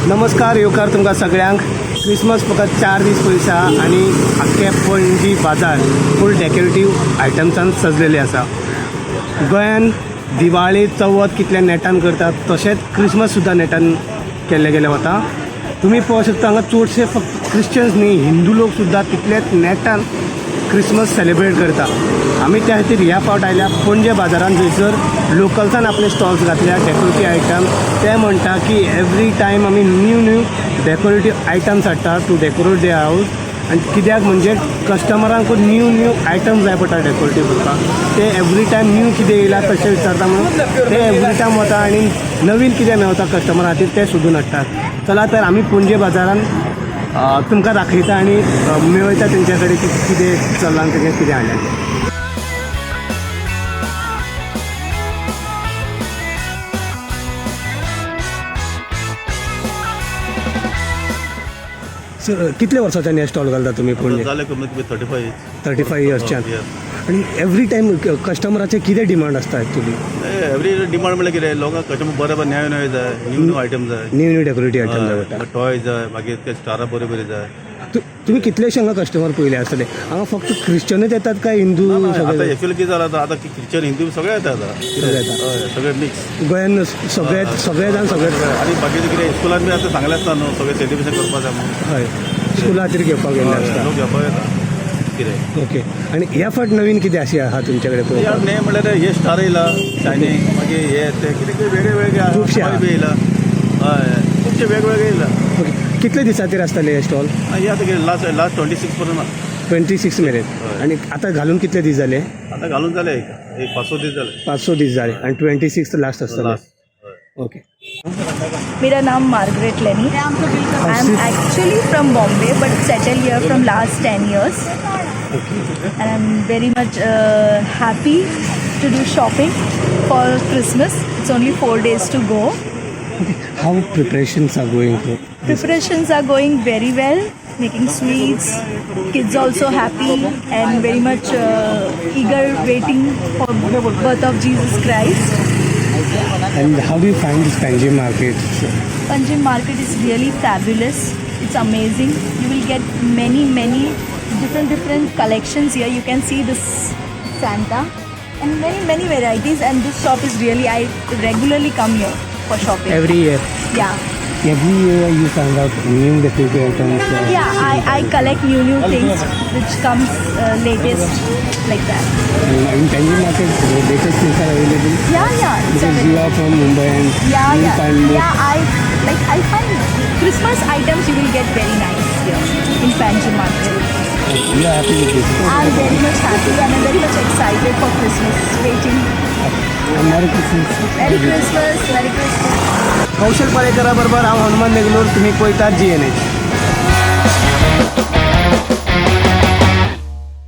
नमस्कार येवकार तुमकां सगळ्यांक. क्रिसमस फकत 4 दीस पयस आसा आनी आख्खे पणजी बाजार फूल डेकोरेटीव आयटम्सान सजलेले आसा. गोंयान दिवाळी चवथ कितल्या नेटान करतात तशेंच क्रिसमस सुद्दां नेटान केल्ले गेले वता. तुमी पळोवंक शकता हांगा चडशे फक्त क्रिश्चन्स न्ही, हिंदू लोक सुद्दां तितलेच नेटान क्रिसमस सेलिब्रेट करता. आमी त्या खातीर ह्या फावट आयल्या पणजे बाजारान, थंयसर लोकल्सान आपले स्टॉल्स घातल्या डेकोरेटीव आयटम. ते म्हणटा की एवरी टायम आमी न्यू न्यू डेकोरेटीव आयटम्स हाडटा टू डेकोरेट there house. आनी कित्याक म्हणजे कस्टमरांकूय न्यू न्यू आयटम जाय पडटा डेकोरेटीव करपाक. ते एवरी टायम न्यू कितें येयला तशें विचारता, म्हणून ते एवरी टायम वता आनी नवीन कितें मेवता कस्टमरा खातीर तें सोदून हाडटात. चला तर आमी पणजे बाजारान तुमकां दाखयता आनी मेळयता तेंच्या कडेन की कितें चल्लां आनी तेंचे कितें हाडलें. सर, कितले वर्सांच्यान हे स्टॉल घालता तुमी पणजे? जाले कमीत कमी 35. 35 इयर्सच्यान. आनी एवरी टायम कस्टमराचे कितें डिमांड आसता एक्चुली? एवरी डिमांड म्हणल्यार कितें, लोकांक कस्टमर बरे बरे नवे नवे जाय, न्यू न्यू आयटम जाय. न्यू न्यू डेकोरेटीव आयटम जाय पडटा. टॉय जाय, मागीर ते स्टारां बरी बरी जाय. तुमी कितलेशे हांगा कस्टमर पयले आसतले? हांगा फक्त क्रिश्चनच येतात काय हिंदू आतां सगळे? एक्चुअली कितें जालां, आतां क्रिश्चन हिंदू सगळे येता आतां. सगळे येता. हय, सगळे मिक्स. गोंयान सगळे सगळे जाण सगळे. आनी बाकीचे कितें स्कुलान बी आतां सांगलें आसता न्हू, सगळें सेलिब्रेशन करपाक जाय म्हणून. हय, स्कुला खातीर घेवपाक गेल्ले आसता. लोक घेवपाक येता कितें. ओके, आनी ह्या फावट नवीन कितें अशें आहा तुमचे कडेन पळोवपाक? न्ही म्हणल्यार हे स्टार येयला शायनींग, मागीर हे ते कितें कितें वेगळे वेगळे खुबशे आहा. बी येयला. हय, खुबशे वेगवेगळे येयला. ओके, कितले दिसाचेर आसतले हे स्टॉल? हे आतां कितें लास्ट लास्ट 26 पर्यंत आहा. 26 मेरेन. हय. आनी आतां घालून कितले दीस जाले? आतां घालून जाले एक 5-6 दीस जाले. 5-6 दीस जाले आनी 26 लास्ट आसतले. लास्ट. हय. ओके. मेरा नाम Margaret Lenny. I am actually from Bombay but settle here from last 10 years and I am very much happy to do shopping for Christmas. It's only 4 days to go. How preparations are going? Preparations are going very well, making sweets, kids also happy and very much eager waiting for birth of Jesus Christ. And how do you find this Panjim market? Panjim market is really fabulous. It's amazing. You will get many, many different, different collections here. You can see this Santa and many, many varieties. And this shop is really, I regularly come here for shopping. Every year. Yeah. Every year you find out new decorative items. Yeah, I collect new, new things which comes latest like that. And in Panjim market, the latest things are available. Yeah. It's Because available. you are from Mumbai and Yeah, you yeah. find more. Yeah, I find Christmas items you will get very nice here in Panjim market. You are happy with this. I'm very much happy and I'm very much excited for Christmas. Waiting. And Merry Christmas. Merry Christmas. Merry Christmas. कौशल पालेकरा बरोबर हांव हनुमान देगलूर, तुमी पळयतात GNH.